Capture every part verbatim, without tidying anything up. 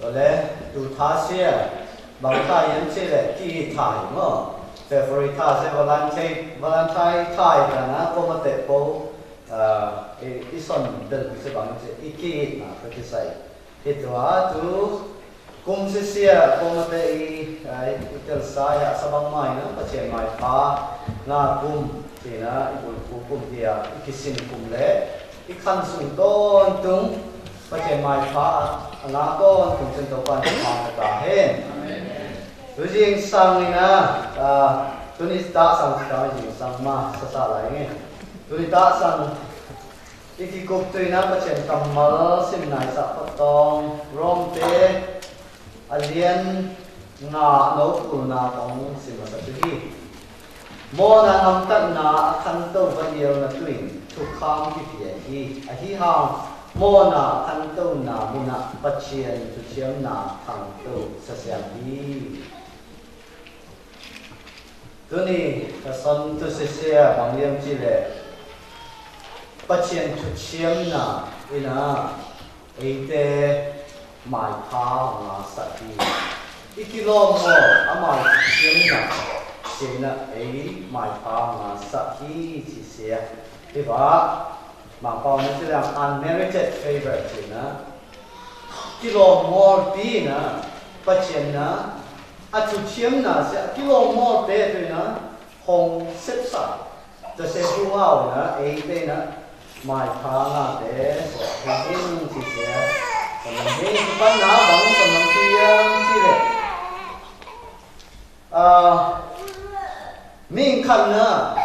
Leh, tu thasi a, bang thai yam ci leh, ki thai mô. February thasi, Valentine, Valentine thai ta na, kô ma tê pô, a, i, i son bel ci bang ci, i ki na, ka ki sai. Hi tua tu, kum sisia, kô ma tê i, a, i tel sa ya, sa bang mai na, pa chen mai pa, nga kum, ci na, i bul kum tia, i ki sin kum leh, i khăn sung ton tung, pa chen mai pa, a, nga ton tung, chen to pan, pa ta hen. Tu jing sang ni na, a, tu ni ta sang, ta jing sang ma, sa sa lai ni. Tu ni ta sang, i ki kup tui na pa chen kammal, sim nai sa pa tong, Rom te, a lien, nga, no, kul na tong, sim ma sa tu hi. Mô na ngam tăt na a khăn tô va iel na tuin, thukham ki pia hi, a hi hang, mô na a khăn tô na mô na pa chen tu chen na khăn tô sa siam hi. Tu ni, ka son tu sisia, bang yam ci leh, pa chen tu chen na, i na, ei te, mai pha nga sa hi. I ki lom mô, a mai chen na, chen na, ei mai pha nga sa hi, ci sia. Hi ba, ma pau na ci leh unmerited favor chen na. Ki lom mô pi na, pa chen na, a tu chen na, sia, ki lom mô te tu na, hong sep sa. Tơ se hu hao na, ei te na, mai pha nga te, so, hu hing ci sia. Sa nang hing, sa pan na, bang, sa nang pi yang, ci leh. A, ming khăn na.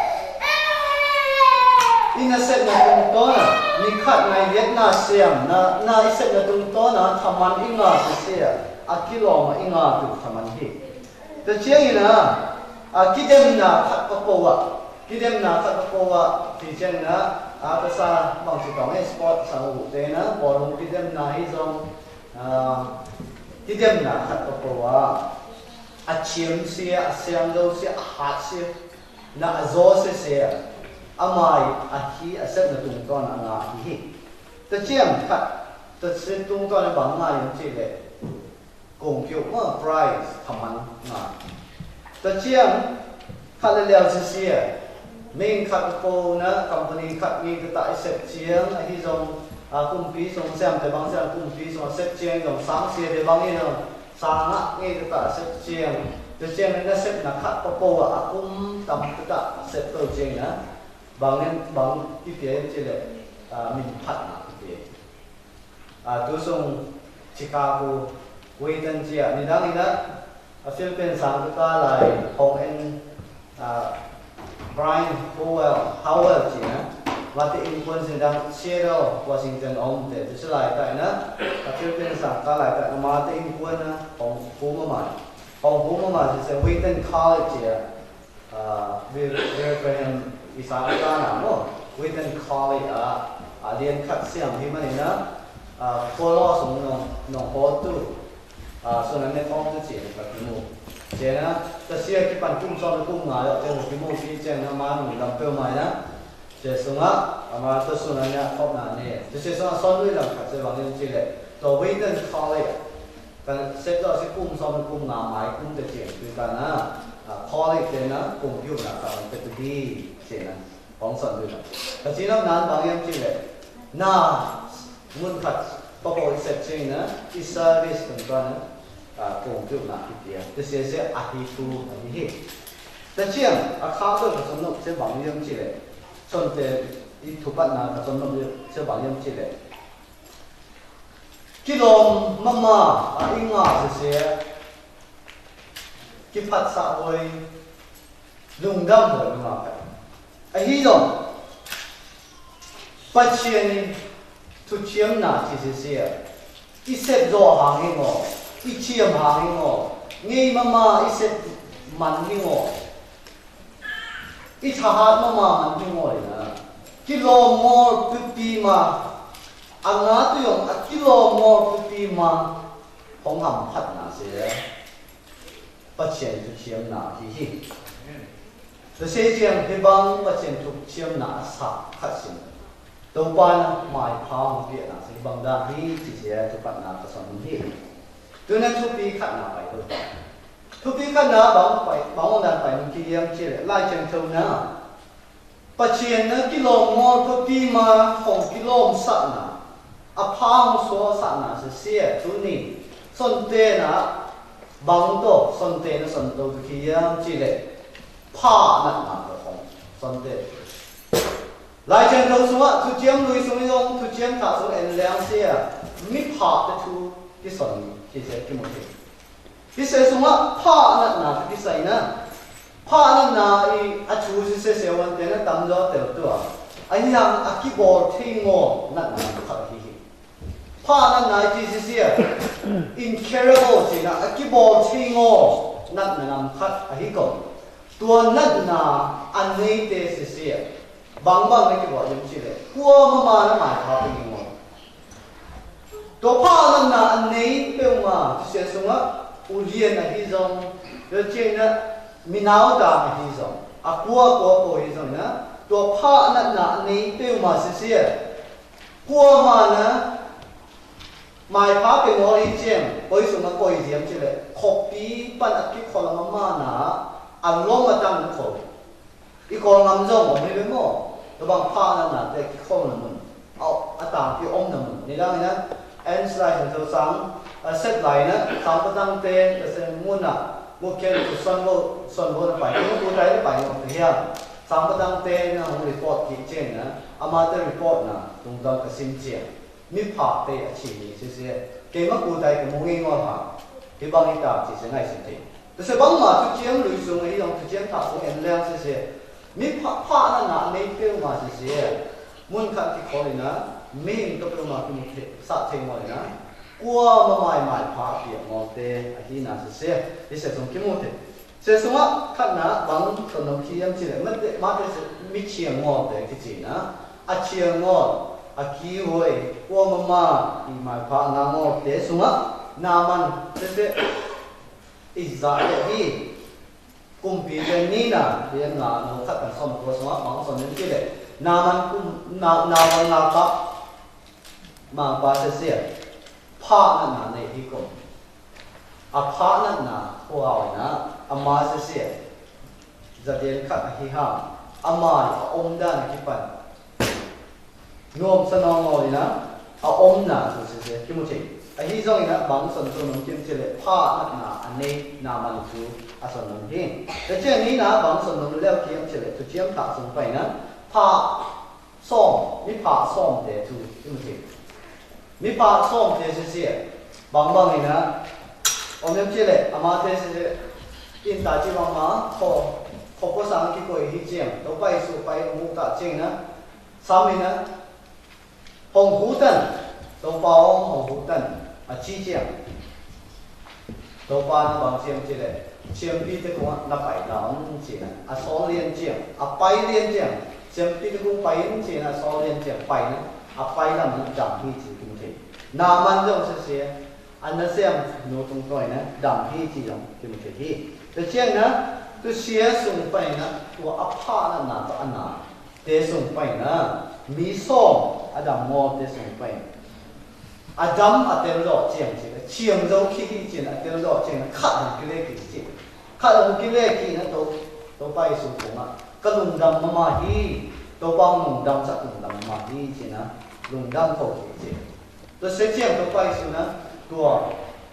I na sep na tung to na. Ming khăn na yet na siam na, na i sep na tung to na, thaman i nga sia sia. A ki lom i nga tu thaman hi. Tơ chiang i na, a, kidem na khat pa pô a. Kidem na khat pa pô a. Ti chiang na, a, tơ sa bang ci tong e sport sa u te na, bôlung kidem na hi zong, a, kidem na khat pa pô a. A chiêm sia, a siam dâu sia, a hat sia. Na a zo sia sia. A mai, a hi, a sep na tung ton a nga hi hi. Tơ chiang khat, tơ sep tung ton a bang nga yam ci leh. Kông kiu ma prize thaman nga. Tơ chiang, khat lĕ leo sia sia. Ming khat pô na, company khat ngei kơ ta i sep chiang, a hi zong, a, kŭmpí sung siam te bang siam kŭmpí sung a sep chiang zong sang sia te bang i zong, sang a ngei kơ ta sep chiang. Tơ chiang na sep na khat pô a, a kŭm tam kơ ta sep tơ chiang na. Bang en, bang i pia i ci lĕ, a, min phat na i pia. A, tu sung Chicago, Wheaton cia, nidang ina, a, Philippines sang tu ka lai, hong en, a, Brian Howell, Howell cia, mati in kuan sindang Seattle, Washington om te, tu si lai ta ina, a, Philippines sang ka lai ta, mati in kuan na, hong hu ma mai, hong hu ma mai, si se Wheaton College cia, a, Wil-, Wilbraham Isaac na mô, Wheaton College a, a, lien khat siam hi mani na, a, Kôlô sung nong, nong hô tu, a, sung na ne kong tu cie, ka ki mu. Cie na, ta sia ki pan kum son kum nga yo, cie ki mu ki cie na ma nong dam peu mai na. Cie sung a, a ma ta sung na nia kop na ne. Cie sung a son lui lam khat cie bang yin cie le. To Wheaton College. Kan sep to si kum son kum nga mai kum te cie, tu ka na, a, college te na, kum yu na, ka te tu hi, cie na. Hong son dui na. Ka ci nop nan bang yam ci le. Na, mun khat, pa pô i sep cing na, i service tun pa na, a, kông kiu na ki pia. Te se se a hi tu, a hi hi. Ta ciang, a kha bơ ka son nop se bang yam ci le. Son te, i tu pat na, ka son nop se bang yam ci le. Ki lom mama, a i nga se se. Ki phat sa boi. Lungdam boi mama phat. A hi dong. Pa Chin tu ciam na ci si sia. I sep do hang i ngo. I ciam hang i ngo. Ngei mama i sep man i ngo. I thahat mama man i ngo i na. Ki lom mol pipi ma. A nga tu yong a ki lom mol pipi ma. Hong ham phat na sia. Pa Chin tu ciam na hi hi. Tu se ciam hi bang Pa Chin tu ciam na sa khat sin. Tu pa na mai pha mu pia na si bang da hi ci sia tu pat na ka son hi. Tui nă thupi khatnă pai tơ. Thupi khatnă bang pai, bang ôh năn pai mơ̆ng ki yem chi lĕ, lai cheng thâu nă. Pachên nă ki lom ngol pơpi ma hong ki lom sănă. A phang so sănă sisia, tui nă. Sŏnte nă, bang to, sŏnte nă sŏn to tơ ki yem chi lĕ. Phă nă nă to hong, sŏnte. Lai cheng thâu sung a, thu chiêm lui sung yong, thu chiêm thă sung en leng sia. Mi phă tơ thu, ki sŏn, ki se, ki mô thi. Ki se sung a, phă nă nă, ki sai nă. Phă nă nă i, a thu si se se wan te nă, tam do tel tua. A yang, a ki bol thi ngo, nă nă, phă hi hi. Phă nă nă i chi si sia. Incurable si nă, a ki bol thi ngo, nă nă, nă, phă, a hi kong. Tua nă nă, a nei te si sia. Bang bang nă ki bol yong chi lĕ. Kua ma ma nă mai phă pe ni ngo. Tua phă nă nă a nei peu ma, tu sia sung a, u lien a hi zong, yo chê nă, mi nau ta a hi zong, a kua kua kua hi zong nă, tua phă nă nă a nei peu ma si sia, kua ma nă, mai phă pe ngol hi chieng, koi sung a koi ziam chi lĕ, khop pi pan a ki kho la ma ma nă, a lom a tang kho. I kol ngăm zong ôm hĭ bĕ mô. Tơbang phă nă nă te ki kol nă mŭn. Ơ, a tang ki ôm nă mŭn. Nidang nă, en slai sĭn tơ sang, a set lai nă, sang pơtăng te, ta sen mŭn nă, mŭ ken tu sŏn bô, sŏn bô nă pai, mŭ ku tai nă pai, mŭ tu hiam. Sang pơtăng te nă, hŏng report ki chên nă, ama te report nă, tung dang ka sim chia. Mi phă te a chi ni sese. Kei ma ku tai kei mông i ngol ha. Kei bang i ta chi se ngai se te. Te se bang ma tu chiang lui sung i dong tu chiang ta sung en leng sese. Mi phă phă na na mei peu ma sese. Mun khan ki khol i na. Mi hing to peu ma ki mu te. Sa te mo i na. Kua ma mai mai phă pia ngol te. A hi na sese. Hi se sung ki mu te. Se sung a khatna bang sŏn nŏm khi yam chi lĕ, mate, mate se mi chiang ngol te ki chi na. A chiang ngol, a ki woi, kua ma ma, i mai phă nga ngol te sung a, Naman, te se, i za te hi, kŭmpi te ni na, te nga no khat kan sŏn kua sung a, bang sŏn nŏm khi lĕ, Naman kŭm, na, Naman nga kap, Mangpa sese, phă na na ne hi kŭm. A phă na na, kua wai na, ama sese. Za dien khat a hi ha, ama a ôm dan a ki pan. Nôm sa nong ngol i na, a ôm na su sese, ki mu ching. A hi zong i na, bang sŏn su nong kim chile, phă na na, a ne, Naman su, a sŏn nong hi. Te ching ni na, bang sŏn nong leo kim chile, tu chiam ta sung pai na, phă Sôm, mi phă sôm te tu, i mu ti. Mi phă sôm te sese, bang bang i na, ôm yam chi lĕ, ama te sese, in ta chi bang ma, kho, kho kô sang ki kô i hi chiang, to pai su pai mu ta chiang na, sam i na, hong hu tan, to pa ôm hong hu tan, a chi chiang. Tôpa na bang chiam chi lĕ, chiam pi tê kung a na pai ta ong chi na, a sol lien chiam, a pai lien chiam, chiam pi tê kung pai ong chi na, a sol lien chiam, pai na, a pai lam na dam hi chi kim thei. Naman dong sese, a na siam nu tung toi na, dam hi chi dong kim thei hi. Tê chiang na, tu sia sung pai na, tua a pha na na, tua a na. Tê sung pai na, mi sôm, a dam mô tê sung pai. A dam a tel dŏ chiang chi, chiang dŏ khi hi chi na, a tel dŏ chiang na, khăt hŏng ki lê khi chi. Khăt hŏng ki lê khi na, tô, tô pai su kung a. Ka lung dam ma ma hi, tô bang lung dam sa lung dam ma ma hi chi na, lung dam tô khi chi. Tô se chiang tô pai su na, tô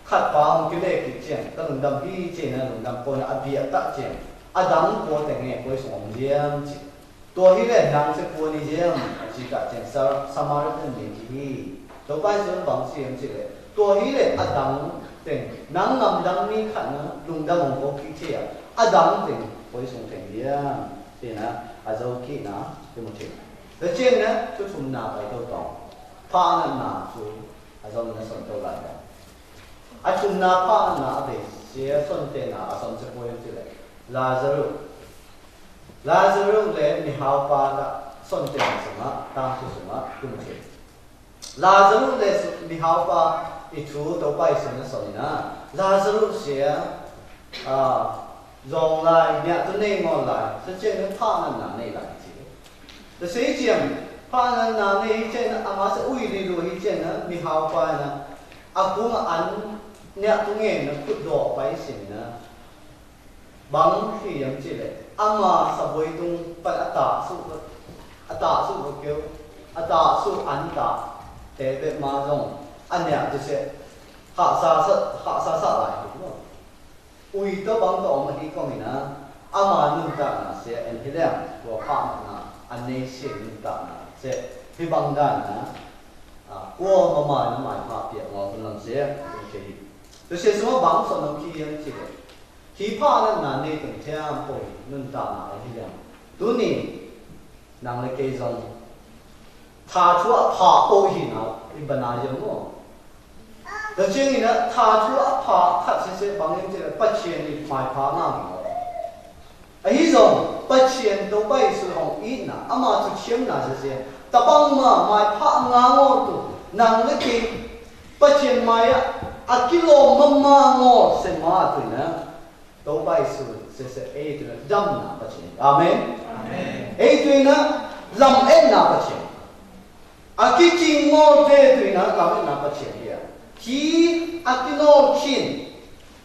khăt pa hŏng ki lê khi chiang, ka lung dam hi chi na, lung dam kô na, a bia ta chiang. A dam kô tê ngê kô i sung ong liam chi. Tô hi lĕ nang se pua ni jeng, a chi ka chen sa, Samaritan ni chi hi. Tô pai sun bang si em chi lĕ. Tô hi lĕ a dang teng, nang ngam dang ni khan na, lung dang ong ko ki che a. A dang teng, poi sung teng jeng. Chi na, a zau ki na, ki mu chi. Lĕ chen na, chu chum na pai tô tong. Pha na na chu, a zau na son tô lai dang. A chum na pha na a be, sia son te na a son se poi em chi lĕ. Lazarus. Lazarus lĕ mi hau pa ta son te na sung a, tang su sung a, ki mu chi. Lazarus lĕ su, mi hau pa i thu tô pai su na son na. Lazarus sia, a, zong lai, mia tu nei ngon lai, sa chen na pha na na nei lai chi. Tơ se i chiang, pha na na ne i chiang na, ama se ui li lu i chiang na, mi hau pa na, a kung a an, Niah tu ngê na khut dŏ pai sin na. Bang khi yam ci lĕ. Ama sa bui tung pan a ta su, a ta su bui kêu, a ta su an ta. Te bĕ ma zong. An niah tu se. Hă sa sa, hă sa sa lai. Ui to bang to ma hi kong ina. Ama nun ta na se en hi leng. Kua pa na. An nei se nun ta na se. Hi bang dan na. A, kua ma mai na mai pa pia ngô kun lam se. Kê hi. Tui se suma bang sô nông khi yam ci lĕ. Khi phă nă nă nê tơng thiam pô nun ta nă hi yam. Tui ni nang lĕ kê zong. Tha chua phă pô hi nă, i bơna yam mô. Tơ chiang i nă, tha chua phă khăt sese bang yam ci lĕ, pă chiên i mai phă nă mô. A hi zong, pă chiên tâu bai su hong i nă, ama su chiêm nă sese. Tabang ma, mai phă ngă ngô tu, nang lĕ kê, pă chiên mai a, a kilo mama ngô se ma tu nă. Tâu bai su, se se, ê tu nă, dam nă pă chiên. Amen. Amen. Ê tu nă, lam et nă pă chiên. A ki king ngô te tu nă, lam et nă pă chiên hia. Ki, a ki nô kin.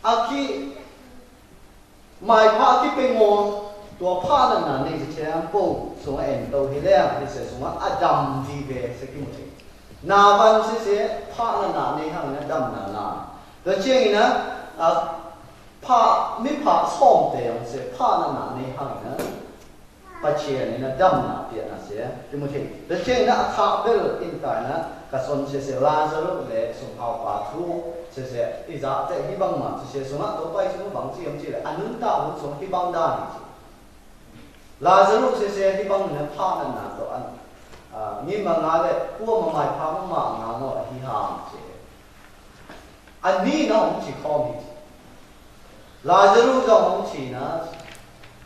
A ki Mai phă ki pê ngô, tua phă nă nă nê se thiam pô, sung a en tâu hi leng, hi se sung a dam di bê se ki mô thê. Nă van se se, phă nă nă nê hăng nă dam nă nă. Tơ chiang i nă, a, phă, mi phă sôm te yong se, phă nă nă nê hăng nă, pă chiên i nă dam nă piă nă se, ki mô thê. Tơ chiang i nă, a thă bel in tai nă, Ka son sese Lazarus leh sum hao pa chu sese i za te hi bang ma sese sum a to pai sum bang chi yam chi leh a nun ta hun sum hi bang da ni chi. Lazarus sese hi bang na pha na na to an. A, ni ma nga leh kua ma mai pha ma ma nga ngo hi ha ma chi. Ani na ong chi khom hi. Lazarus dong ong chi na.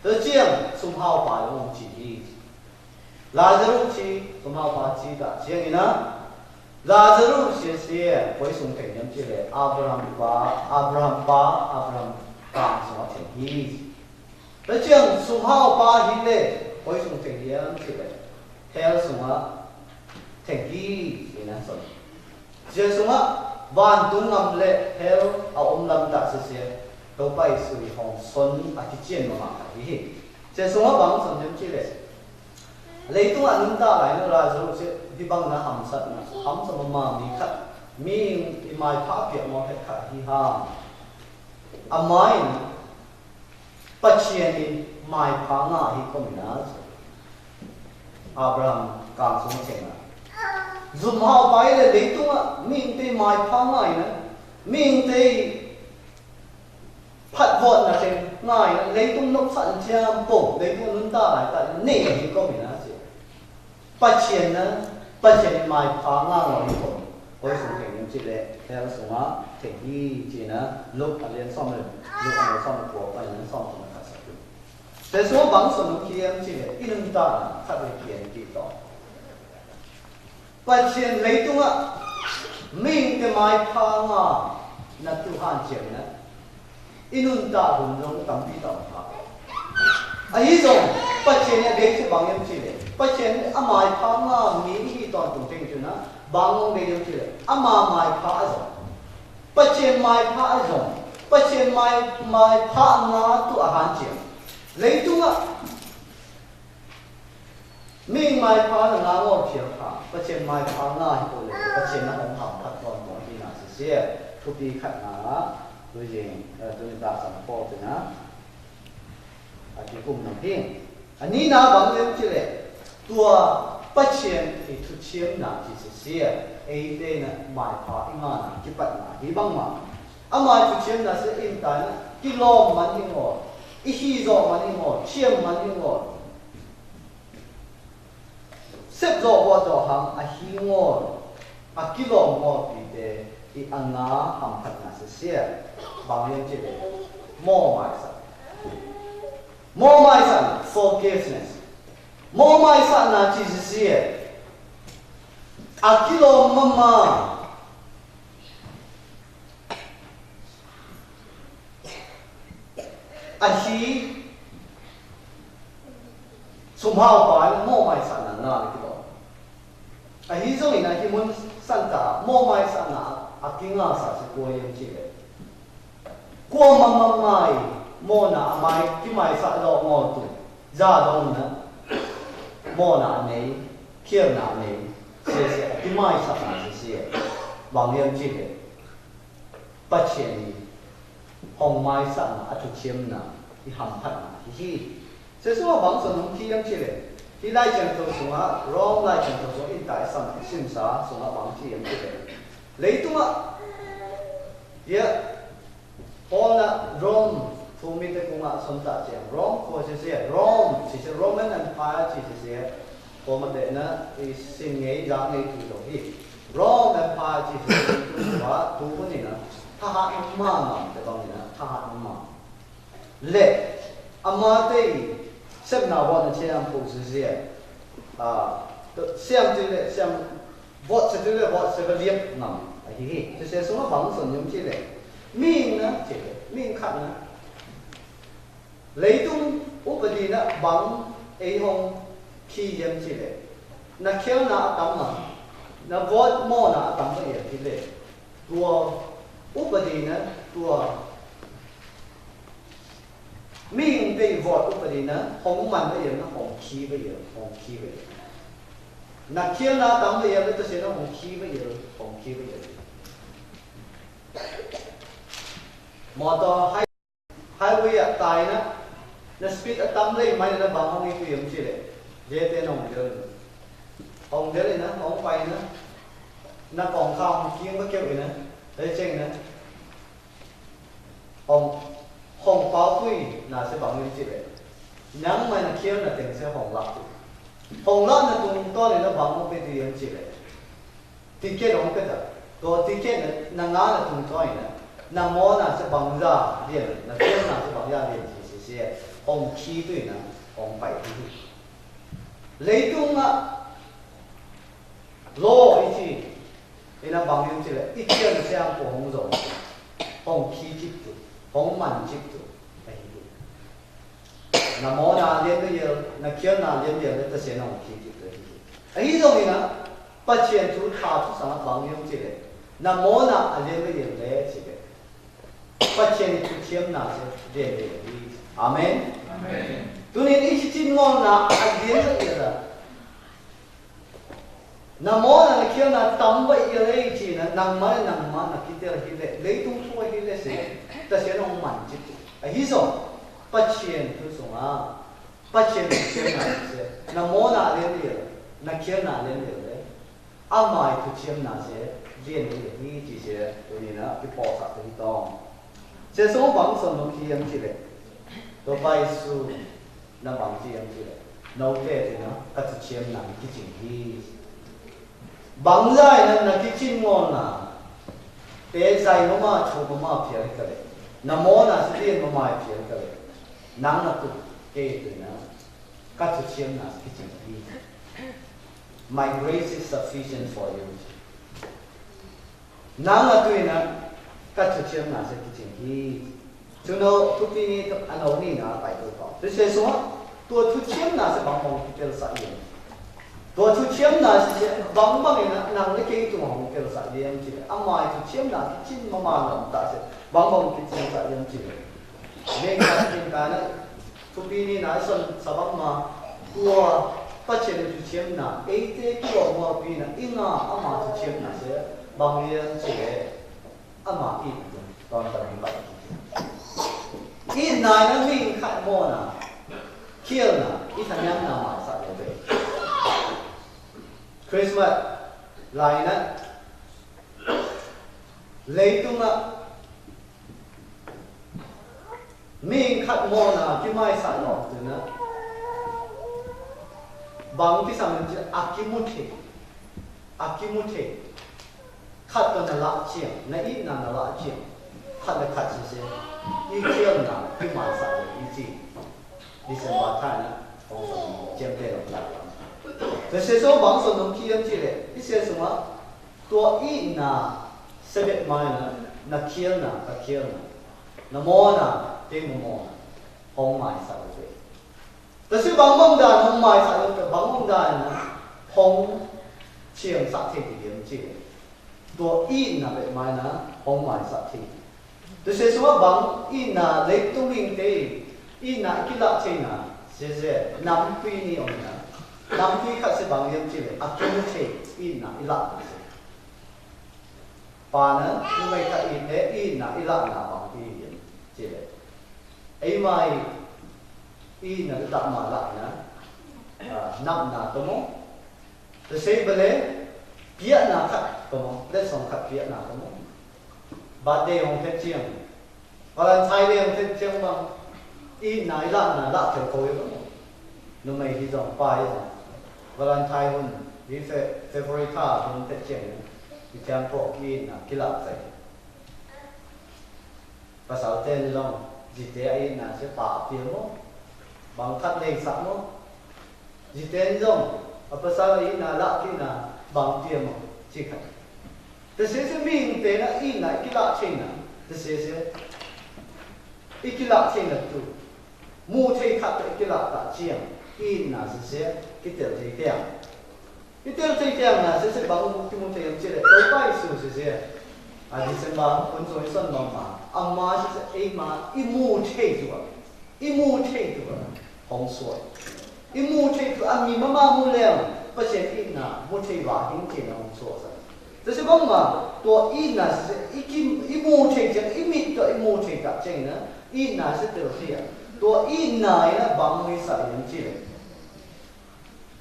Tơ chiang sum hao pa dong ong chi hi. Lazarus chi, sum hao pa chi ta chiang i na. Lazarus sia sia, poi sung theng yam chi leh, Abraham pa, Abraham pa, Abraham pa sung a theng hi. Tơ chiang sum hao pa hi leh, poi sung theng yam chi leh, hell sung a theng hi, i na son. Sia sung a, van tung ngam leh hell a om lam ta sia sia, to pai sui hong son a ki chien ma ma hi hi. Sia sung a bang son yam chi leh. Leitung a nun ta lai na Lazarus sia, hi bang na hamsat na, hamsat ma ma mi khat, mi i mai pha piak mo het khat hi ha. A mai na, Pă chiên i mai pha ngă hi kôm i na. Abraham kang sung cheng a. Sum hao pa i leh leitung a, ming te mai pha ngă i na. Ming te phat vot na cheng ngă i na. Leitung nôk săn chiam pô, leitung nun ta lai ta, nê hi kôm i na. Pă chiên na, pă chiên mai pha ngă ngă hi kôm. Ôi sung theng yam chi leh, hell sung a theng hi chi na, Luk a lian sôm leh, Luk a lian sôm leh kua, pai na sôm sung na khat sa tu. Te sung bang sung khi yam chi leh, i nun ta na, khat leh kiên ki to. Pă chiên leitung a, ming te mai pha ngă, na tu han chiên na. I nun ta hun zong tampi tam pha. A hi zong, pă chiên a dei chi bang yam chi leh. Pă chiên a mai pha ngă mi hi ton tung theng chu na, bang zong dei yam chi leh. A ma mai pha a zong. Pă chiên mai pha a zong. Pă chiên mai, mai pha ngă tu a han chiên. Leitung a. Ming mai pha na ngă ngôk phial pha, pă chiên mai pha ngă hi kô leh, pă chiên na hong ham phat ton mô hi na si sia, thupi khat na, tu ying, ơ, tu ni ta sam pô tu na, a ki kum nong hi. A ni na bang yam chi leh, tua pă chiên i thu chiêm na chi si sia, ei te na mai pha i ngă na, ki pat na, hi bang ma. A mai thu chiêm na si in ta na, ki lom man hi ngô, i hi zô man hi ngô, chiêm man hi ngô. Sep zô bua zô hang a hi ngô, a ki lom ngô pi te i a ngă ham phat na si sia, bang yam chi leh, mô mai sa. Mô mai sa, forgiveness. Mô mai sa na chi si sia. A ki lom ma ma. A hi, sum hao pa, mô mai sa na na ki lom. A hi zong i na hi mun san ta, mô mai sa na, a ki ngă sa si kua yam chi leh. Kua ma ma mai, mona a mai, ki mai sa lo ngo tu. Za dong na, mona a nei, kier na a nei, se se a ki mai sa na se se. Bang yem ci le. Pachien ni, hong mai sa na, a tu chiem na, i ham phat na, hi hi. Sesua bang sô nung ki yem ci le. Hi lai chang tô sung a, Rom lai chang tô sung in tai sam, sim sa, sung a bang ki yem ci le. Lei tung a. Ya. Hô na Rom, thu mi te kung a son ta chiang. Rom, kô si si, Rom, si si Roman Empire, si si si. Kô ma te na, i sin ngei, ya ngei tu do hi. Rom Empire, si si si, tu wa, tu ni na. Tha ha ma ma, te bang ni na, tha ha ma ma. Le, ama te, sem na wa na chiang kô si si. A, sem ti le, sem Vot se tui le, vot se ba liep ngam. A hi hi. Tui se sung a bang son yum ci le. Ming na ci le. Ming khat na. Lei tung u ba di na bang ei hong ki yem ci le. Na kiel na a tam ma. Na vot mo na a tam ba yem ci le. Tua u ba di na tua. Ming bei vot u ba di na, hong man ba yem na, hong ki ba yem, hong ki ba yem. Na kiel na tam ba yem na, ta se na hong ki ba yem, hong ki ba yem. Motor hai, highway a tai na, na speed a tam lei mai na bang hong i tu yem ci le. Je te na hong del. Hong del na, hong pai na. Na kong kha hong kieng ba kêu na. Lei cheng na. Hong, hong pau tui na se bang yem ci le. Nang mai na kiel na teng se hong lak tui. Hong lak na tung tui na bang hong pe tui yem ci le. Ticket hong pe ta. Tua ticket na, na ngă na tung tui na. Na mo na se bang ya dien, na kiel na se bang ya dien ci se se. Hong ki tui na, hong pai tui. Lei tung a. Lo i ci. Ina bang yum ci le, i kiel na siang ko hong zong. Hong ki cip tu, hong man cip tu. A hi tu. Na mo na lien ba yel, na kiel na lien ba yel, ta se na hong ki cip tu. A hi tu. A hi zong ina, Pachien tu tha tu sang bang yum ci le. Na mo na a lien ba yel le ci le. Pachien tu chiem na se lien ba yel. Amen. Amen. Tu ni i ci cin ngol na a lien ba yel la. Na mo na na kiel na tam ba i lei ci na, nang ma nang ma na ki tel hi le, lei tung sua hi le se, ta se nong man ci tu. A hi so, Pachien tu sung a, Pachien tu chiem na se, na mo na lien lien, na kiel na lien lien le. A mai tu chiem na se, lien lien hi ci se, tu ni na, ki po sa tu hi tong. Se so bang son nong ki yem ci le. To bai su. Na bang ci yem ci le. Nô te tu na, ka tu chiem na ki cing hi. Bang zai na, na ki cing mo na. Te zai mo ma, chu mo ma piel ka le. Na mo na si tien mo ma piel ka le. Nang na tu, ke tu na. Ka tu chiem na ki cing hi. My grace is sufficient for you. Nang a tui na, ka tu chiem na se ki cing hi. Tu nô, tu pi ni, tu a nô ni na, pai tu kô. Tu se so, tu tu chiem na se bang bang ki tel sa yen. Tu tu chiem na se se, bang bang na, nang le ke tu bang tel sa yen ci. A mai tu chiem na, ki cing ma ma na, ta se, bang bang ki tel sa yen ci. Meng ka cing ka na, Tupini na ison sabak ma, tua, pachele tu chiemna, eite tua mo pina, inga ama tu chiemna se, bang lian se, ama i, ton ton ni ba. I na na ming khat mo na, kiel na, i tanyam na ma sa le be. Christmas, lai na, leitung na, Ming khat mo na, ki mai sa lok tu na. Bang ki sa ming ci, a ki mu the. A ki mu the. Khat to na la chiang, na i na na la chiang. Khat na khat si se. I chiang na, ki mai sa lok, i ci. December thai na, ong sa, chiang te lok la. Te se so bang so nong ki yam ci le. I se so ma, Tua i na, sebet mai na, na kiel na, ka kiel na. Na mo na, te mo mo na. Hong mai sa u be. Ta si bang bang dan, hong mai sa u be, bang bang dan na, hong chiang sa te di diam ci. Tua i na bet mai na, hong mai sa te. Tơsĕ sua bang, itnă lĕ tung hing te, itnă ki lah chêng na, sese, năm pui ni ong na. Năm pui khat se bang yem chile, a tung chêng, itnă i lah se. Pă na, nu mai kha itnă, itnă i lah na bang pui yem chile. Ei mai, itnă i lah ma lah na, a, năm na tơmô. Tơsĕ bơlê, piă na khat tơmô, lĕ song khat piă na tơmô. Bade hong phet chiang. Valentine Day hong phet chiang bang. Itnă i lah na lah thel kô yơh bang. Nu mai hi zong pai zong. Valentine hun. Hi Fe-, February tha hun phet chiang. Hi chiang pô ki itnă ki lah zai. Pasal ten zong. Jite a itnă se pă piă mô. Bang khat leng săk mô. Jiten zong, a pasal itnă lah ki na bang tiêm ôh, chi kha. Tơsese ming te na itnă i ki lah chêng na, tơsese i ki lah chêng na tu. Mu chêng kha tơ i ki lah ta chiang, itnă sese, ki tel chêng tiang. Ki tel chêng tiang na sese bang mu ki mu chêng chêng le, tơ pai su sese. A December, kun so i son bang ma, a ma sese, ei ma, i mu chêng tu a. I mu chêng tu a hong suaih. I mu chêng tu a mi mama mu leng, pơchen itnă, mu chêng wa hing chêng hong suaih sa. Tơsese bang ma, tua itnă sese, i ki, i mu chêng chêng, i mit tua i mu chêng kha chêng na, itnă sese tel tia. Tua itnă i na bang mi sa yem chile.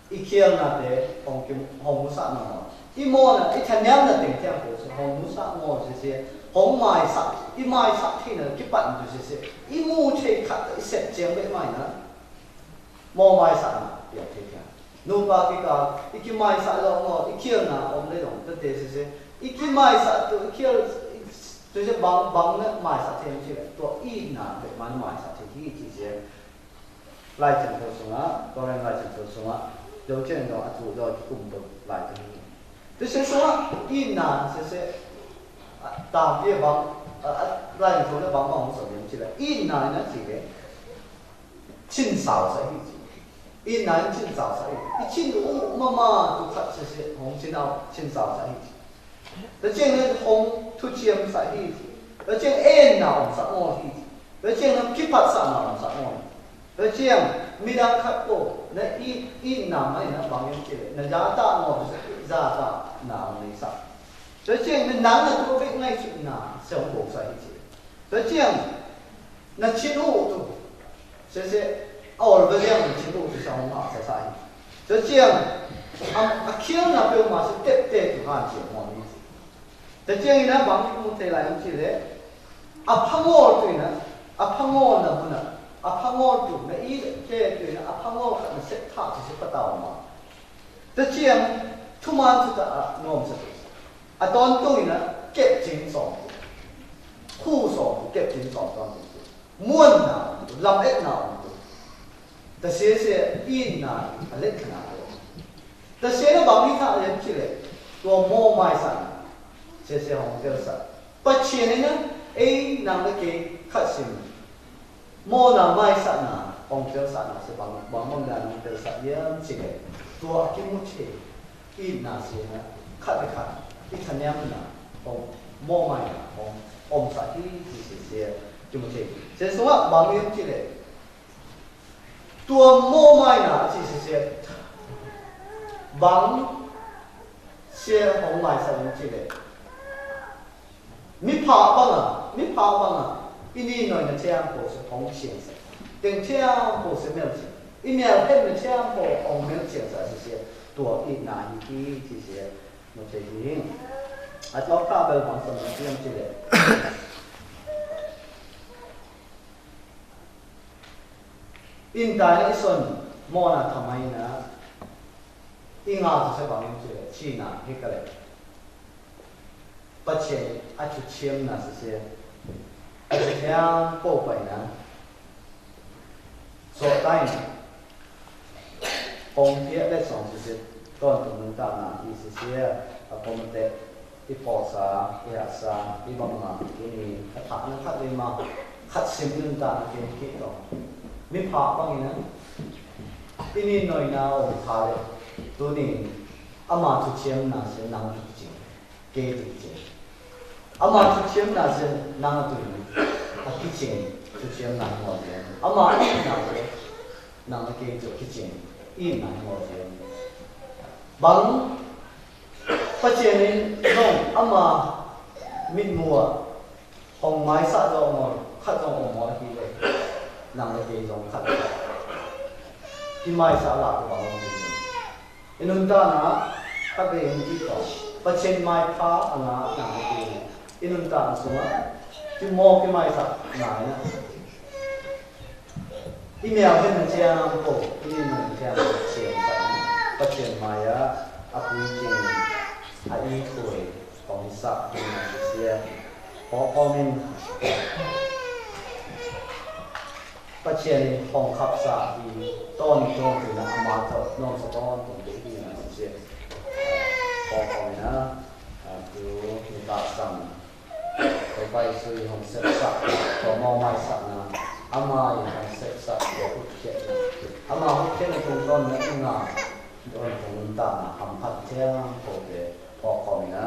I kiel na te, hong ki, hong mu sat na mo. I mo na, i tha niam na teng tiang ko se, hong mu sat mo se se, hong mai sat, i mai sat thi na, ki pat tu se se. I mu che khat, i set chiang be mai na. Mo mai sat na, ya te tiang. Nu pa ki ka, i ki mai sat lo mo, i kiel na, om le long, te te se se. I ki mai sat tu, i kiel, i, tu se bang, bang na, mai sat te se, tu i na, be man mai sat te, i ki se. Lai Chang Tho sung a, Korin Lai Chang Tho sung a, dâu cheng dâu a tu dâu ki kum dâu lai tu ni. Tui se sung a, i na se se, a, ta bia bang, a, a, Lai Chang Tho le bang bang sung yem chi le, i na na chi le, chin sao sa hi chi. I na chin sao sa hi. I chin u ma ma tu khat se se, hong chin ao, chin sao sa hi chi. Tơ chiang nơ hong thu chiêm sa hi. Tơ chiang ên na ong sa ngô hi. Tơ chiang nơ kiphat sa na ong sa ngô. Tơ chiang mi dang khat pô nơ i, i na mai nơ bang yong chile. Nơ ya ta ngô, ya ta na ong ni sa. Tơ chiang nơ nang nơ tu bek ngai chit na, se ong bok sa hi chile. Tơ chiang nơ chin u tu. Sese, a ol bơh yang nơ chin u tu sa hong a sa sa hi. Tơ chiang, a, a khiêng nơ pêu ma se tep te tu han chiang mo ni. Tơ chiang i na bang i mu te lai ong chi le. A pha ngol tu i na, a pha ngol nơ bu nơ, a pha ngol tu nơ i te tu i na, a pha ngol kha nơ se tha chi se pa tao ma. Tơ chiang, tu man tu ta a nom sa tu. A ton tu i na, kep ching song. Khu song, kep ching song ton tu. Muôn nă, lam et nă, tơ se se in nă, a let nă. Tơ se nă bang ni tha yem chi le, tua mô mai săn, se se hong tel săn. Pă che ne nă, ei nă le ke khăt sim. Mô nă mai săn nă, hong tel săn nă, se bang, bang mong nă hong tel săn yem chi le. Tua ki mu che. Itnă se nă, khăt le khăt, i tha niam nă, ong, mô mai nă, ong, ong sa hi, hi se se, Timôthê. Se sua bang yom chi le. Tua mô mai nă, chi se se. Bang, se ong mai sa yom chi le. Mi pha bang a, mi pha bang a, i ni noi nă thiam pô se hong chiang sa. Teng thiam pô se mel chiang. I mel hen nă thiam pô hong mel chiang sa se se. Tua i nă hi hi se se. Mô te hi. A tua ka bel bang sa mel chiang chi le. In tai nă i son mô nă tha mai nă. I ngă tu se bang yom chi le. Chi nă hi ka le. Păchen a chu chiêm nă sese. A chu chiêm pô pai nă. Sô tai nă. Kông pia le song sese. Ton tu nung ta nă hi sese. A kông te. I pô sa, i ha sa, i bang ma, i ni. A tha nă khat le ma. Khat sim nung ta nă ke ki to. Mi pha bang i nă. I ni noi nă ong tha le. Tu ni. Ama chu chiêm nă se nang chu chiêm. Kê tŭ kê. Ama chutchiam na sien nang a tui a kiching chutchiam nang ngô sien. Ama i na sien nang a ke chu kiching i nang ngô sien. Bang pachien in nong ama mit mua hong mai sa do ngô khat dong ôm mo hi le nang a ke dong khat. Ki mai sa la ko bang. Inunta na, kha be in ki ko. Pachien mai pha anga nang ki. Inunta na suma. Ki mo ki mai sa na na. Imi a hen chiang po, imi hen chiang chiang sa. Pachien mai a, a pui chiang. A i pui, kong sa, imi sia. Ko ko min. Pachien hong khăp sa i ton ton tu na ama to non sa ton ton tu i na sien. Ko ko na a tu ni ta sang. Ko bai sui hong sep sa ko mo mai sa na ama i hong sep sa ko hut kiet na. Ama hut kiet na tung ton na i na don tung ta na ham phat tiang ko ke ko ko na.